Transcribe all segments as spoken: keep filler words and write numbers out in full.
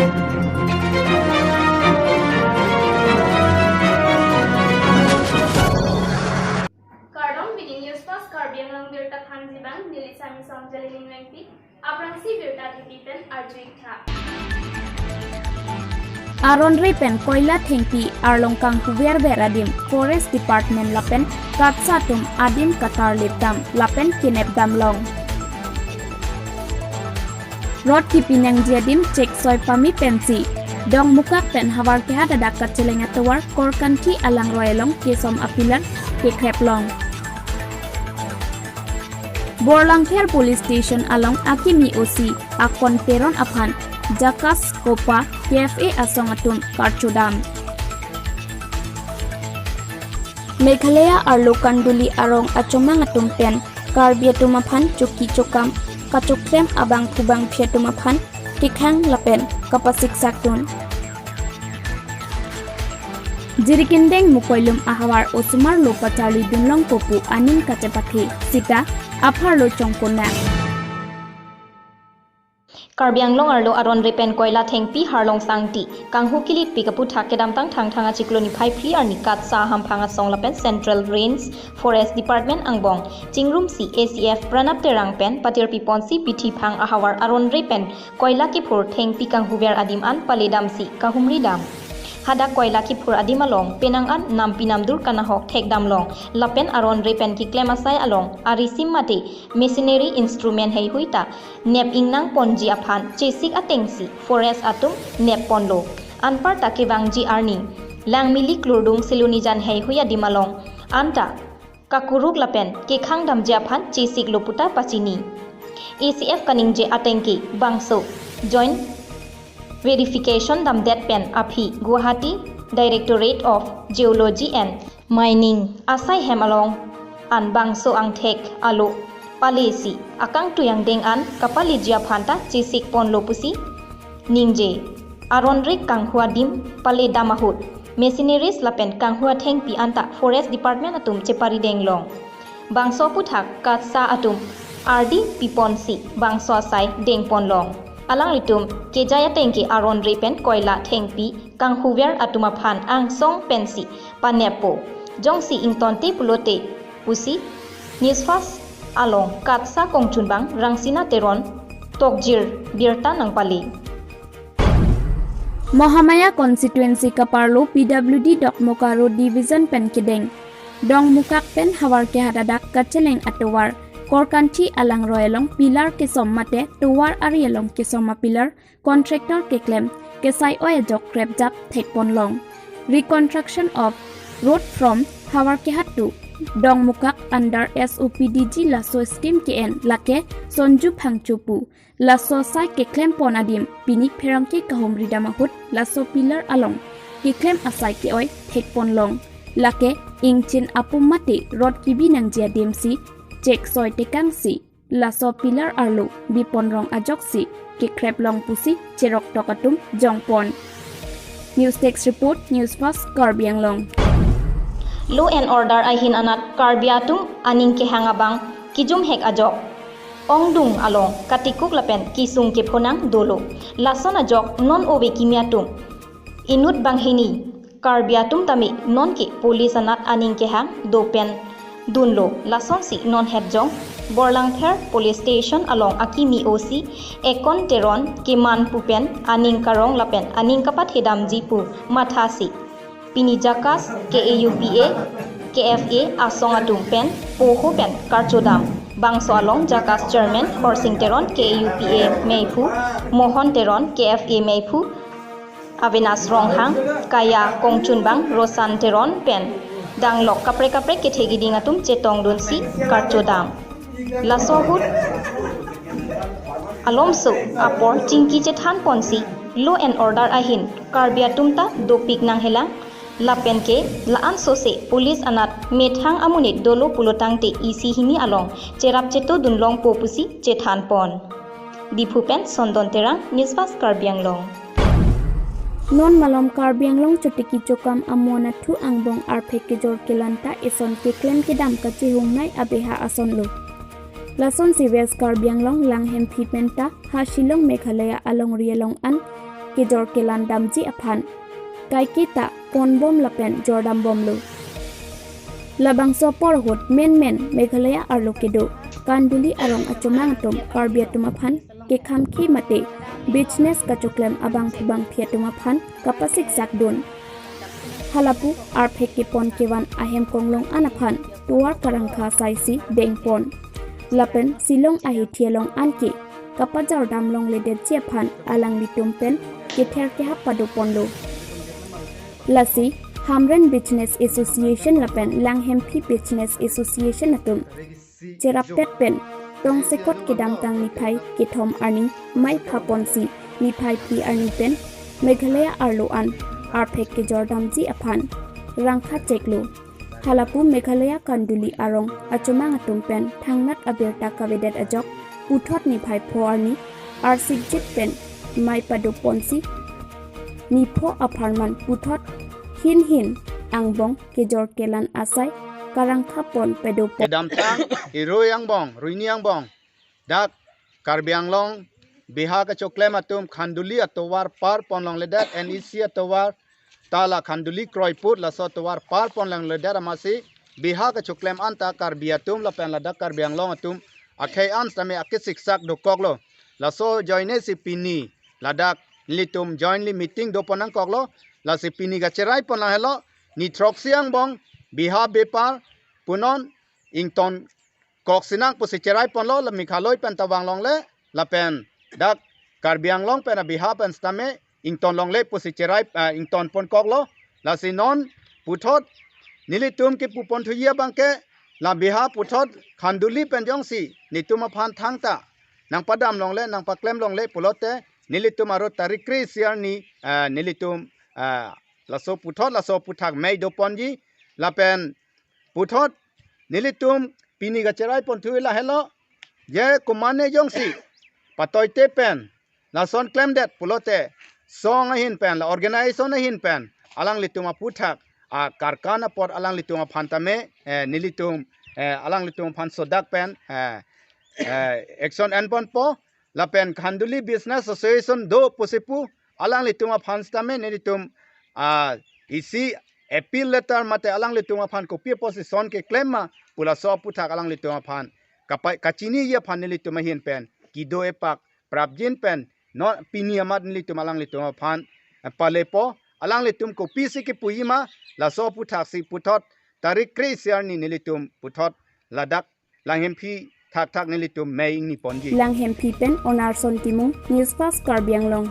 Kardom, pini News Fast Karbi Anglong birta thanji abang neli Sami Song Jalining Wengpi. Aphrangsi birta thepi pen arju-ik tha. Aron re pen koila thengpi arlong kanghuver ver adim Forest Department lapen KATSA atum adim katarlip dam lapen kenep dam long. Rot kipi nangji adim cheksoi pame pensi Dongmukak pen Havarkehat adak kacheleng atovar Korkanthi alangroi along kesom a-pillar kekhrep long. Borlangpher Police Station along akimi O C Akon Teron aphan JACAS, COPA, K F A asong atum karchodam. Meghalaya arlo Kanduli arong achomang atum pen Karbi atum aphan choki chokam kachoklem abangphu bangphi atum aphan kekhang lapen kapasiksak dun. Jirikindeng Mukoilum ahavar osomar lo pacharli dunlongpo pu aning kachepathe sita apharlo chongkona. Karbi Anglong arlo aron re pen koila thengpi harlong sangti kanghu kilitpik aputhak kedamtang Thangthang achiklo niphai phli arni KATSA ahamphang asong lapen Central Range Forest Department angbong chingrumsi A C F Pranab Terang pen patirpi ponsi Pithiphang ahavar aron re pen koila kephur thengpi kanghuver adim an paledamsi kahumri dam. Hadak koila kephur adim along penang an nampi namdur kanahok thekdam long lapen aron re pen keklem asai along arisim mate machinery instrument heihui ta nep ingnang ponji aphan chesik atengsi forest atum nep ponlo. Anparta kevangji arni Langmili Klurdung Silonijan heihui adim along anta kakuruk lapen kekhang damji aphan chesiklo puta pachini. A C F kaningje atengke bangso joint verification damdet pen aphi Guwahati Directorate of Geology and Mining asai hem along an bangso angthek alo palesi akangtui angdeng an kapaleji aphanta chesik ponlo pusi ningje. Aron re kanghu adim paledam ahut machineries lapen kanghu athengpi anta Forest Department atum cheparideng long. Bangso aputhak KATSA atum ardi piponsi bangso asai dengpon long. Alanglitum kejai atengke aron re pen koila thengpi kanghuver atum aphan angsong pensi paneppo. Jongsi ingtonte pulote pusi News Fast along KATSA kongchunbang Rangsina Teron tokjir birta nangpale. Mahamaya constituency kaparlo P W D Dokmoka Road Division pen kedeng Dongmukak pen Havarkehat adak kacheleng atovar Korkanthi alangroi along pillar kesom mate tovar ari along kesom a-pillar contractor keklem kesai oi ajok krepjap thekpon long. Reconstruction of road from Havarkehat to Dongmukak under S O P D G laso scheme ke-en lake Sonju Phangcho pu. Laso asai keklem pon adim pini pherangke kahumri dam ahut laso pillar along keklem asai ke-oi thekpon long. Lake ingchin apum mate rot kibi nangji adimsi cheksoi tekangsi laso pillar arlo bipon rong ajoksi kekrep long pusi cheroktok atum jongpon. News Desk Report, News Fast Karbi Anglong. Law and order ahin anat Karbi atum aning kehang abang kijumhek ajok ongdung along katikuk lapen kesung kephonang dolo. Lason ajok non ove kimi atum inut banghini Karbi atum tame nonke police anat aning kehang dopen dunlo. Lasonsi non hetjong Borlangpher Police Station along akimi O C Akon Teron keman pupen aning karong lapen aning kapathedamji pu mathasi pini JACAS, K A U P A, K F A asong atum pen poho pen karchodam. Bangso along JACAS Chairman Khorsing Teron, K A U P A meiphu Mohon Teron, K F A meiphu Avenas Ronghang, kaya kongchunbang Rosan Teron pen danglok kaprek kaprek kethe keding atum chetongdunsi karchodam. Laso ahut alomso apor chingki chethan ponsi law and order ahin Karbi atum ta dopik nanghelang lapen ke la-an sose police anat methang amonit dolo pulotangte isi hini along cherap cheto dunlongpo pusi chethan pon. Diphu pen Sondon Terang, News Fast Karbi Anglong. Non malom Karbi Anglong chotiki chokam amon athu angbong arphek kejor kelanta eson keklem kedam kachehungnei abeha asonlo. Lasonsi West Karbi Anglong Langhemphi penta ha Shillong Meghalaya alongri along an kejor kelan damji aphan kaiketa ponbom lapen jordam bomlo. Labangso apor ahut menmen Meghalaya arlo kedo Kanduli arong achomang atum Karbi atum aphan kekhamkhi mate business kachoklem abangphu bangphi atum aphan kapasiksak dun. Halapu arphek kepon kevan ahem konglong an aphan tovar karangkha saisi dengpon. Lapen Shillong ahithi along anke kapajordam longledetji aphan alanglitum pen kether kehap padoponlo. Lasi Hamren Business Association lapen Langhemphi Business Association atum cheraptet pen tongsekot kedamtang niphai kethom arni mei phaponsi niphai phli arni pen Meghalaya arlo an arphek kejordamji aphan rangkha cheklo. Halapu Meghalaya Kanduli arong achomang atum pen thangnat abirta kavedet ajok puthot niphai pho arni arsikjit pen mei padoponsi nipho apharman puthot hin hin angbong kejor kelan asai karangkha pon pedopon. Kedamtang irui angbong, ruini angbong, dak Karbi Anglong biha kachoklem atum Khanduli atovar par pon longledet, N E C atovar ta la Khanduli kroiput laso atovar par pon longledet amatsi biha kachoklem anta Karbi atum lapen ladak Karbi Anglong atum akhei an sitame akesiksak dokoklo. Laso ajoinesi pini ladak nelitum jointly meeting dopon nangkoklo. Lasi pini kacherai pon lang helo, ni throksi angbong biha bepar punon ington kok sinang pusi cherai ponlo, la Meghalaya pen ta vang longle, lapen dak Karbi Anglong pen abiha pen sitame ington longle pusi cherai, ah, ington pon koklo. Lasi non puthot nelitum kepu pon thuji abangke la biha puthot Khanduli pen jongsi netum aphan thangta nangpadam longle, nangpaklem longle pulote nelitum aro tarik kre-isi arni, ah, nelitum, ah, laso puthot laso aphuthak mei doponji. Lapen puthot nelitum pini kacherai pon thu la helo, je komatne jongsi patoite pen lason klemdet pulote song ahin pen la organization ahin pen alanglitum aphuthak, a karkan apot alanglitum aphan tame, eh, nelitum, eh, alanglitum aphan sodak pen, eh, eh, action enponpo. Lapen Khanduli Business Association do pusi pu, alanglitum aphan sitame nelitum, ah, isi appeal letter mate alanglitum aphan kopi position keklem ma pu laso aphuthak alanglitum aphan kapai kachiniji aphan nelitum ahin pen kedo epak prapjin pen non pini amat nelitum alanglitum aphan, eh, palepo. Alanglitum kopisi kepuji ma laso aphuthaksi puthot tarik kre-isi arni nelitum puthot ladak Langhemphi thakthak nelitum mei ingni ponji. Langhemphi pen Onarson Timung, News Fast Karbi Anglong.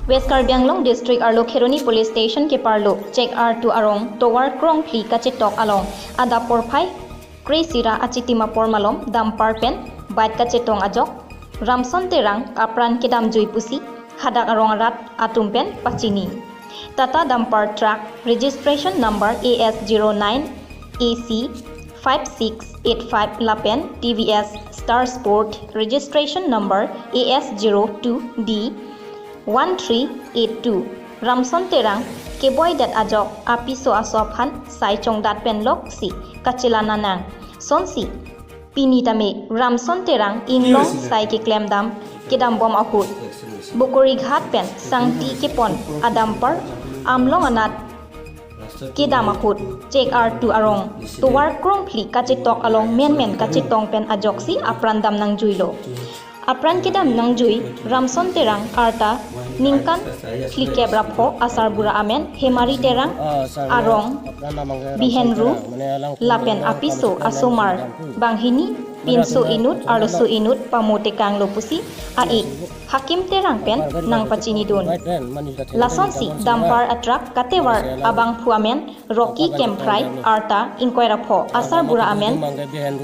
West Karbi Anglong District arlo Kheroni Police Station keparlo Chek R two arong tovar krongphli kachetok along adap porphai kre-isi ra achitim apor malom dumper pen bike kachetong ajok Ramson Terang apran kedamjui pusi hadak arong arat atum pen pachini. Tata dumper truck registration number A S zero nine A C five six eight five lapen T V S Star Sport registration number A S zero two D one three eight two Ramson Terang keboidet ajok apiso aso aphan sai chongdat pen loksi kachelang nang. Sonsi pini tame Ramson Terang inglong sai keklem dam kedam bom ahut Bokorighat pen Sangti kepon adumper Amlong anat kedam ahut Chek R two arong tovar krongphli kachetok along menmen kachetong pen ajoksi apran dam nangjuilo. Apran kedam nangjui Ramson Terang arta ningkan phlikep ra pho asarbura amen Hemari Terang arong Bihenru lapen apiso asomar banghini pinso inut arloso inut pamotekanglo pusi a-ik Hakim Terang pen nangpachinidun. Lasonsi dumper a-truck katevar abangphu amen Rocky Kemprai arta ingkoi ra pho asarbura amen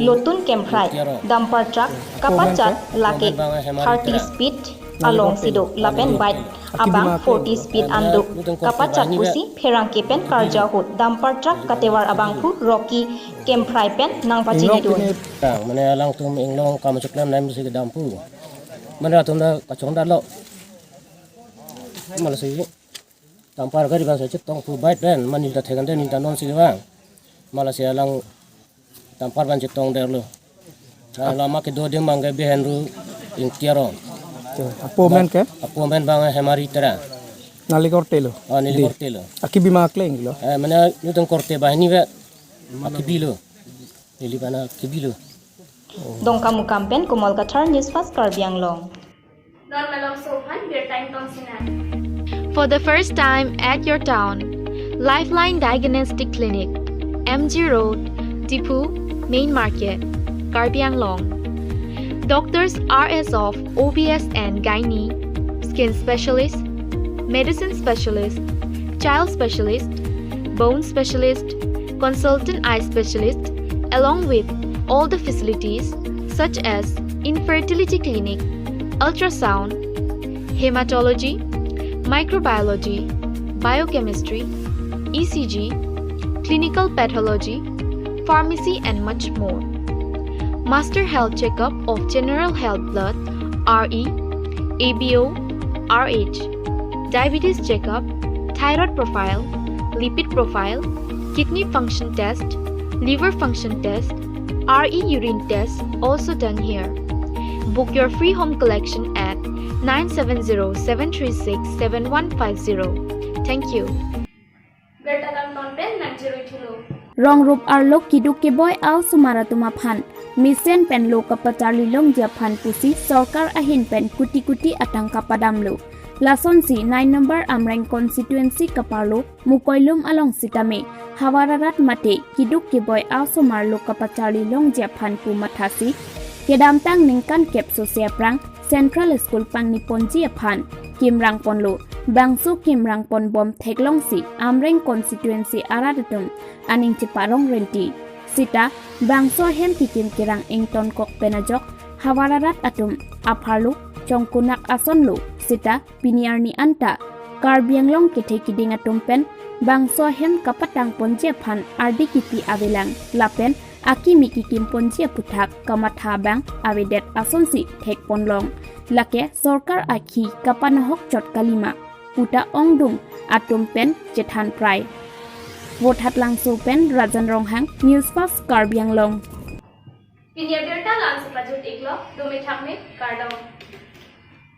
Lotun Kemprai, dumper truck kapachat lake thirty speed alongsi do lapen bike abang forty speed an do kapachat pusi pherangke pen karju ahut dumper truck katevar abangphu Rocky Kemprai pen nangpachinidun. Mane alangtum inglong kam choklem nai musi kedam pu. Mane atum ta kachongdalo. Malasi dumper gari bang sa chetong pu bike pen mane ta thekan den ta nonsi bang. Malasi alang dumper bang chetongdetlo. Lama kedo adim bang ke Bihenru Ingti arong. Apo men ke? Apo men bang Hemari Terang. Neli korte lo. Oh, neli korte lo. Aki bima kleng lo. Eh, mane nutang korte banghini ve. Aki bilo. Neli bana aki bilo. Dongkamukam pen Komal Kathar, News Fast Karbi Anglong. Non malom sophan birta ingtonsinang. For the first time at your town, Lifeline Diagnostic Clinic, M G Road, Diphu, Main Market, Karbi Anglong. Doctors are as of O B S and gynae, skin specialist, medicine specialist, child specialist, bone specialist, consultant eye specialist, along with all the facilities such as infertility clinic, ultrasound, hematology, microbiology, biochemistry, E C G, clinical pathology, pharmacy and much more. Master health checkup of general health blood, R E, A B O, R H, diabetes checkup, thyroid profile, lipid profile, kidney function test, liver function test, R E urine test also done here. Book your free home collection at nine seven zero seven three six seven one five zero. Thank you. Birta kangton pen nangcherui thulo. Rong rup arlo kiduk keboi a-osomar atum aphan mesen pen lo kapacharli longji aphan pusi sorkar ahin pen kuti kuti atangka padamlo. Lasonsi nine number Amreng constituency kaparlo Mukoilum along sitame havar arat mate kiduk keboi a-osomar lo kapacharli longji aphan pu mathasi kedamtang ningkan kep sose aphrang Central School pangni ponji aphan kimrang ponlo. Bangso kimrang pon bom theklongsi Amreng constituency arat atum aning cheparong renti. Sita bangso ahem kikim kerang ington kok pen ajok havar arat atum apharlo chongkunak asonlo. Sita pini arni anta Karbi Anglong kethe kiding atum pen bangso ahem kapatang ponji aphan ardi kipi avelang lapen akimi kikim ponji aputhak kamatha abang avedet asonsi thek ponlong. Lake sorkar akhi kapanahok chot kalima puta ongdung atum pen chethan prai. Vothatlangso pen Rajan Ronghang, News Fast Karbi Anglong. Pini abirta la-ansi pajut iklo, dome thakme, kardom.